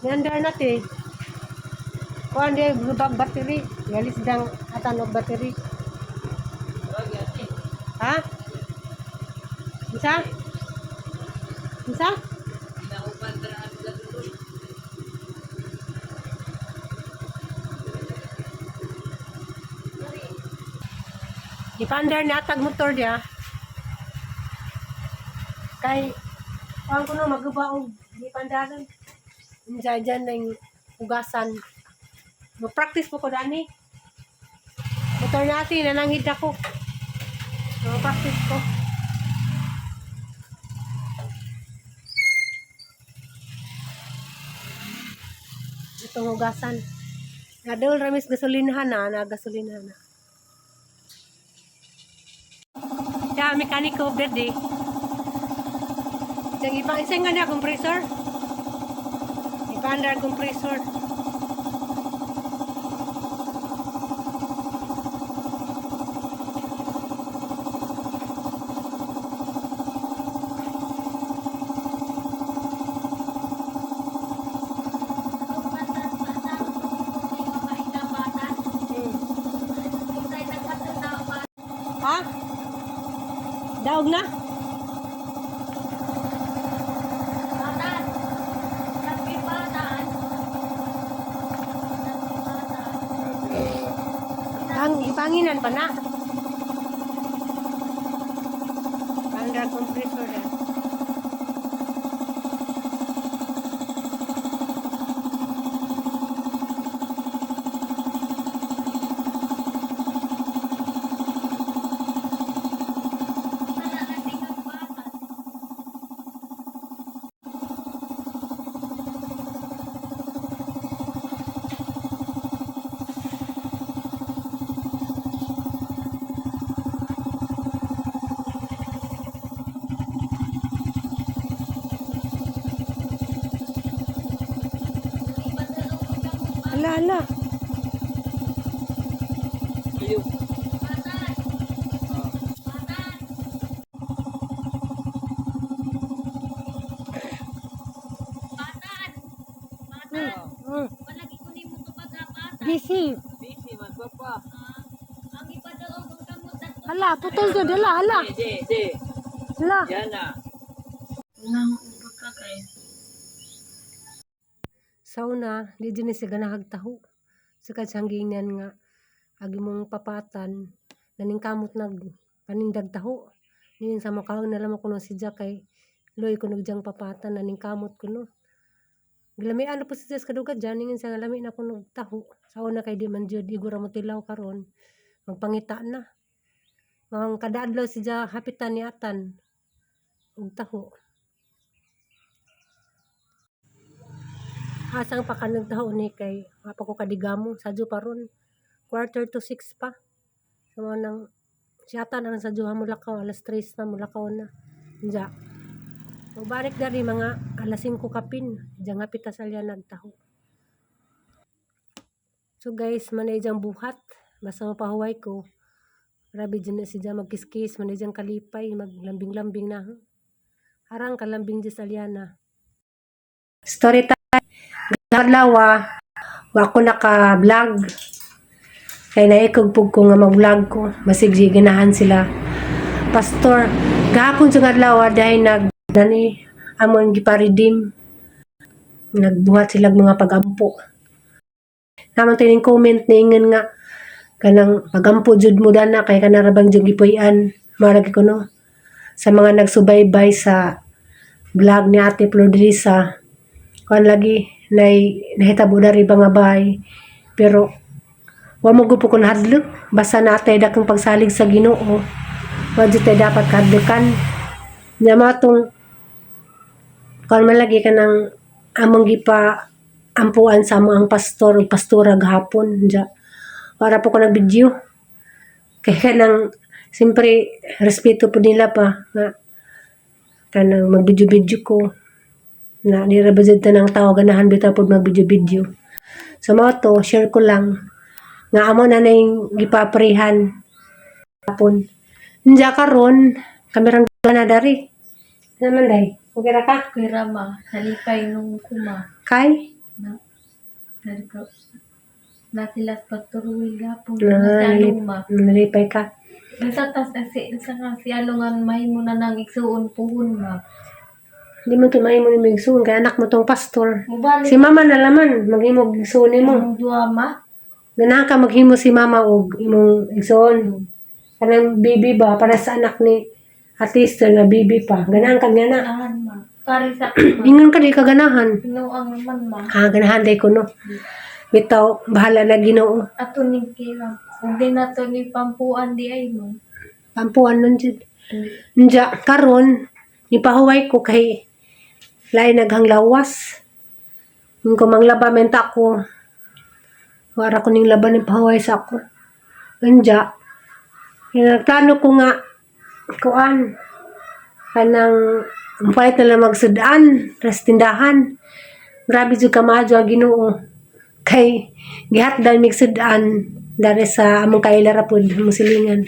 Niandar na te. Kuan di lubag battery. Yalis dang atan og battery. Ha? Isa? Isa? Ipaandar na atag motor dia. Kay kuan ko no maguba og gipandaran. Diyan diyan na yung hugasan. Mo-practice po ko dani. Motor natin, nananghid ako. Mo-practice ko. Itong hugasan. Nadol ramis gasolinahan na, na gasolinahan na. Ya, mekaniko verde. Diyan ipa isa nga na compressor. Ipa-under compressor. Ha? Daog na? Ang ipanginan pa na. Under compressor na. Ala, ala. Busy. Busy man papa. Ala, putol dyan. Ala, ala. Di, di. Ala. Yan na. Sa una, di dyan siya ganahag taho. Sa katsangginan nga, agi mong papatan, naningkamot nag panindag taho. Niyon sa mukhaon na lamang kuno si Jack kay loy ko nagyang papatan, naningkamot ko no. Gilamian na po si Jess kadugad dyan, ningon siya nga lami na ko nagtaho. Sa una kay di man jud igura mo tilaw karon, magpangita na. Mga kadaadlaw si Ja hapitan ni atan og taho. Asang pa ka nagtaho ni kay wa pa ko kadigamo sadyo pa ron. 5:45 pa. So mao nang si atan ang sadyo ha mulakaw alas 3 na mulakaw na. Diya. Mubalik dari mga alas 5 kapin. Diyan nga pita sa liya nagtaho. So guys, manay diyang buhat. Basta mapahuway ko. Grabe dyan na siya magkiskis, manay diyang kalipay, maglambing-lambing na. Harang kalambing dyan sa liana. Story time. Adlaw, wa ko naka-vlog. Kay naikog ko nga mag-vlog ko. Masig ganahan sila. Pastor, gahapon sa adlaw dahil nag dani amon gipa-redeem. Nagbuhat sila mga pagampo. Naman tining comment niingon nga kanang pagampo jud mo dana kay kanara bang jud gipuy-an. Marag ko no sa mga nagsubaybay sa vlog ni Ate Flordelisa, kuan lagi nay nahitabo dari ba nga bay, pero wa mo grupo kon hadlok basta natay dakong pagsalig sa Ginoo, wa jud tay dapat kahadlokan nya matong kuan man lagi kanang among gipa ampuan sa among ang pastor ug pastora gahapon. Diya para po ko nag-video kay kanang siyempre respeto po nila pa nga kanang mag-video-video ko na di ra ba jud tanang tao ganahan bitaw pod mag-video-video. So mao to, share ko lang nga amo na ning gipaprehan hapon. Diya karon kamerang na dari. Naman day. Okay ra ka? Kuya Rama, nalipay nung kuma. Kay? Na na na sila pagturuil gapon Na, na si ano ma. Nalipay ka. Nasa tas si sa si ano nga mahimo na nang igsuon puhon ma. Hindi mo tumayo mo ni Migsoon, kay anak mo tong pastor. Mubalik Si mama na laman, maghimo og igsoon nimo. ang duha ma. Ganahan ka maghimo si mama og imong igsoon. Kanang bibi ba para sa anak ni artista nga bibi pa. Ganahan ka nga na. Ganahan ma. Kari sa ma. Ingon ka di ka ganahan. Hinuang naman ma. Ah, ganahan day ko no. Bitaw, bahala na Ginoo. Ato ning kila. Ug di na to ni pampuan di ay mo. Pampuan nun jud. Nja, karon nipahuway ko kay lain naghang lawas. Yung ko manglaba menta ko. Wara ko ning laban ni pahuway sa ako. Nja, nagplano ko nga kuan kanang palit na lang magsudan ras tindahan. Grabe jud kamaadyo ang Ginoo. Kay gihatdan mig sudan dari sa among kaila ra pud among silingan.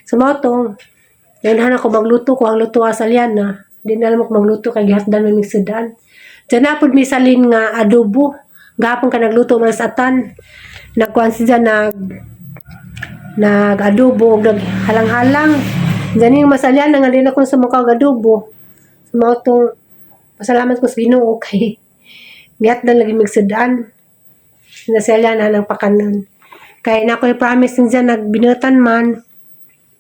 So mao to, ganahan ako magluto ko ang luto sa liana. Di na alam ko magluto kay gihatdan man mig sudan. Diyan na pud may salin nga adobo. Gahapon ka nagluto man sa atan. Nagkuan siya nag adobo og naghalang-halang. Diyan yung masalyan nga di na ko sa mukha og adobo. So mao tong pasalamat ko sa Ginoo kay gihatdan lagi mig sudan. Nasalyan na ng pakanon. Kay na ako'y promise niya nagbinutan man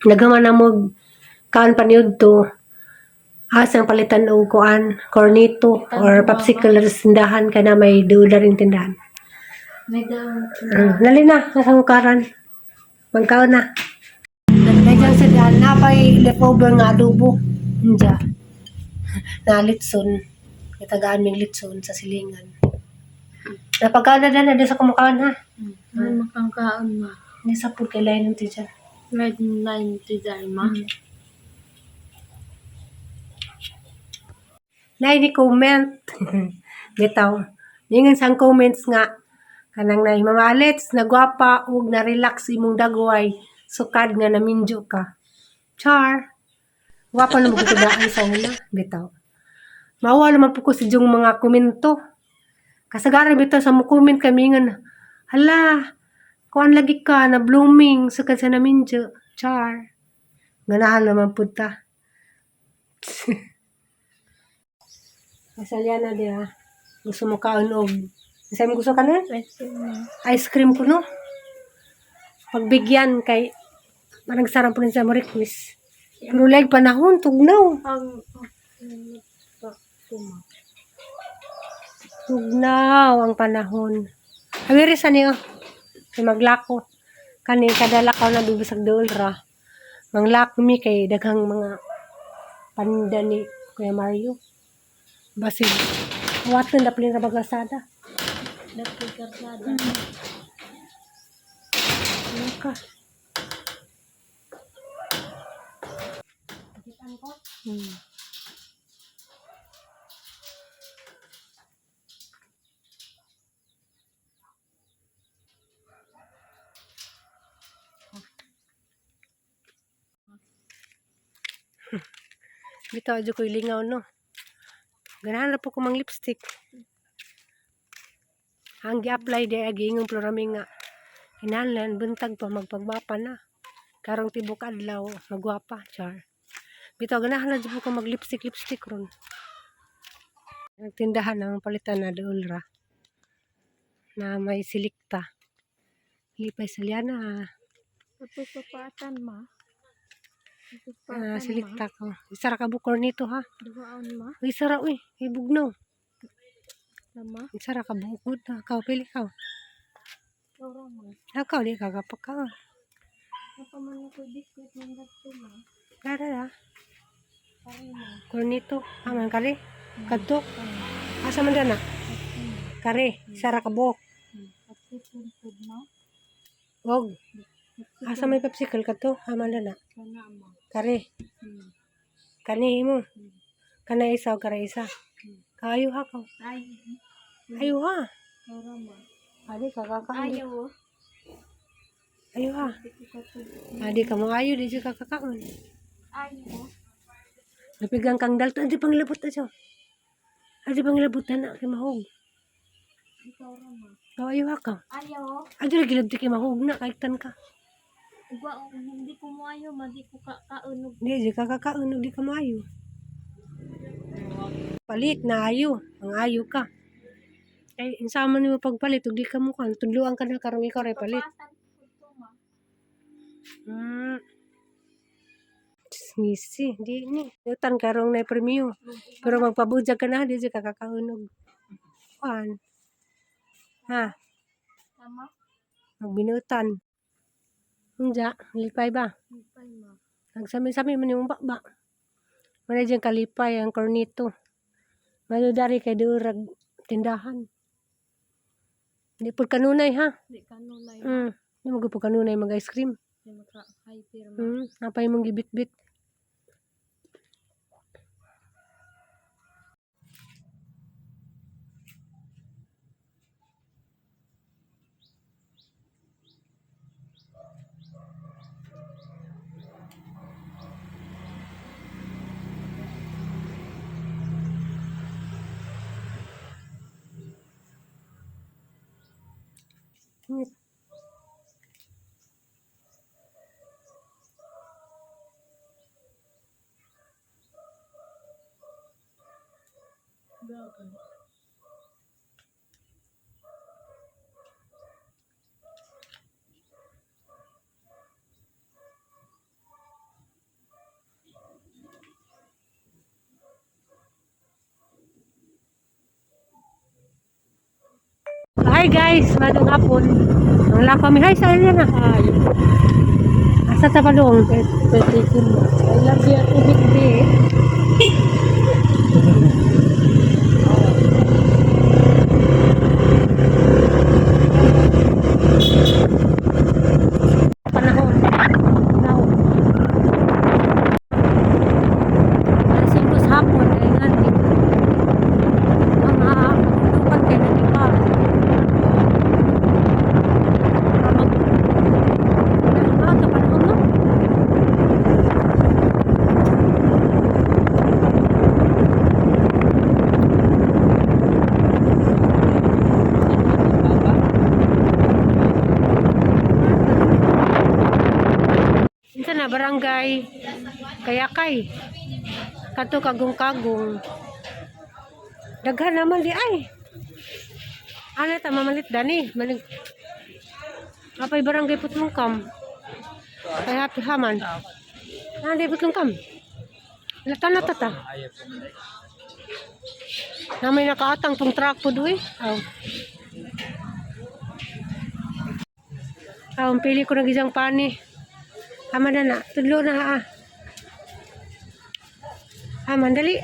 nagaman na mo kaan paniud to asang palitan og kuan cornito or popsicle na sa tindahan kay na may duda rin tindahan. May daon. Dali na, nasa karan. Magkaon na. Medyo sa daan, napay leftover nga adobo. Inja. Na litson. Kitagaan ming litson sa silingan. Napagkaon na na, di sa kumakaon ha. Ano makangkaon ma. Hindi sa pud kay lain ng tiyan. Red line design ma. Nay ni comment. Bitaw. Ningan sang comments nga kanang nay Mama Alets nagwapa ug na-relax imong dagway sukad nga naminjo ka. Char. Gwapa na magkutudaan sa una bitaw. Maawa naman po ko sa iyong mga komento. Kasagaran bitaw sa mo comment kami nga hala kuan lagi ka na blooming sukad sa naminjo. Char. Ganahan naman pud ta. Masalya na di ah. Gusto mo kaon og Sa mo gusto ka nun? Ice cream ma. Ice cream ko no. Pagbigyan kay marang sarang po rin sa mo request. Pero like panahon tugnaw. Ang kuma. Tugnaw ang panahon. Awiri sa niyo. Kay maglako. Kani kada lakaw na bibisag dool ra. Manglako mi kay daghang mga paninda ni Kuya Mario. Basig. Watan daplin ra baglasada. Nagpagkarsada. Ano ka? Pakitaan ko? Bitaw adyo ko'y lingaw no. Ganahan ra po ko mang lipstick. Ang gi-apply di agi ingong plurami nga. Kinahanglan buntag pa magpagwapa na. Karong tibok adlaw magwapa char. Bitaw ganahan na jud po ko mag lipstick lipstick ron. Nagtindahan ang palitan na dool ra na may silikta. Lipay salyana. Pagpapatan ma. Ah, silikta ko. Isa ra ka bukor nito ha. Duhaon ma. Uy, isa ra uy, kay bugnaw. Lama. Isa ra ka bukod na. Ikaw, pili ka. Ora ma. Ikaw, di ka kapag ka. Nakaman ako biskuit ng gato ma. Kara ra. Pare ma. Cornito. Aman kare. Kadto. Asa man dana? Kare, isa ra ka buok. Popsicle food ma. Og. Asa may popsicle kadto? Aman dana. Kana ma. Kare. Kani mo. Kana isa o kare isa. Kayo ha ka. Ay. Ayo ha. Ora ma. Adi ka kakaon. Ayaw. Oh. Ayo ha. Adi ka mo ayo di ka kakaon. Ayaw. Napigang kang dalto adi panglabot adyo. Adi panglabot na kay mahog. Ikaw ra ma. Ikaw ayaw ka. Ayaw. Adyo lagi lagi kay mahugna kahit tan ka. Ugwa hindi ko mo ayo, ma di ko ka kaunog. Di di ka kakaon di ka maayo. Palit na ayo, ang ayo ka. Kay unsa man nimo pagpalit ug di ka mo kan tudloan ka na karong ikaw ray palit. Papasan ko to ma. Ngisi, di ni. Utan karong na premyo. Pero magpabudya ka na, di ka kakaunog. Kuan. Ha, Tama? magbinutan. Unja, lipay ba? Lipay ma. Nagsami-sami man yung ba. Wala dyan kalipay ang kornito. Maludari kay durag tindahan. Di po kanunay ha. Di kanunay. Di mo po kanunay mag ice cream. Di maka hyper ma. Napay mong gibit-bit. Hi guys, madong hapon. Wala kami. Hi sa na. Hi. Asa ta palong? I love you at ubit be. Panahon. Now. Alas 5 sa hapon ay nga di. Ang lupan kay na di pa. Mag ka panahon no? Unsa na barangay Kayakay. Kato kagong-kagong. Daghan naman di ay. Ano ta mamalit dani? Malig. Apay barangay Putlongkam. Kay happy haman. Nandi Putlongkam. Lata na tata. Na may nakaatang tong truck po duwi. Aw. Aw, ang pili ko ng isang pani. Ama na na, tudlo na ah. Aman dali.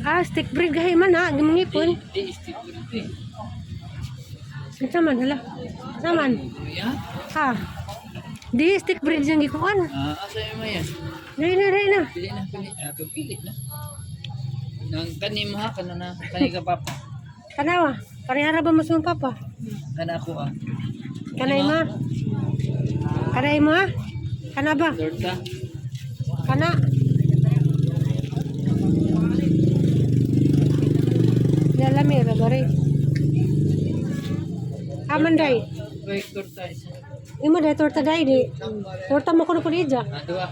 Ah, stick bread gahi man ha, gimangipon. Di stick bread. Unsa man hala? Unsa man? Ya? Ha. Di stick bread yang gikuan. Ah, asa yung maya? Dali na, dali na. Pili na, pili. Ah, pili na. Nang kani mo ha, kana na, kani ka papa. Kanawa, parehara ba mas mong papa? Kana ako ah. Kanay ma. Kanay mo ha? Kana ba? Torta. Kana. Lalami ra gari. Aman day. Wait, torta isa. Imo day torta day di. Torta mo kuno pud ija. Ah, duha.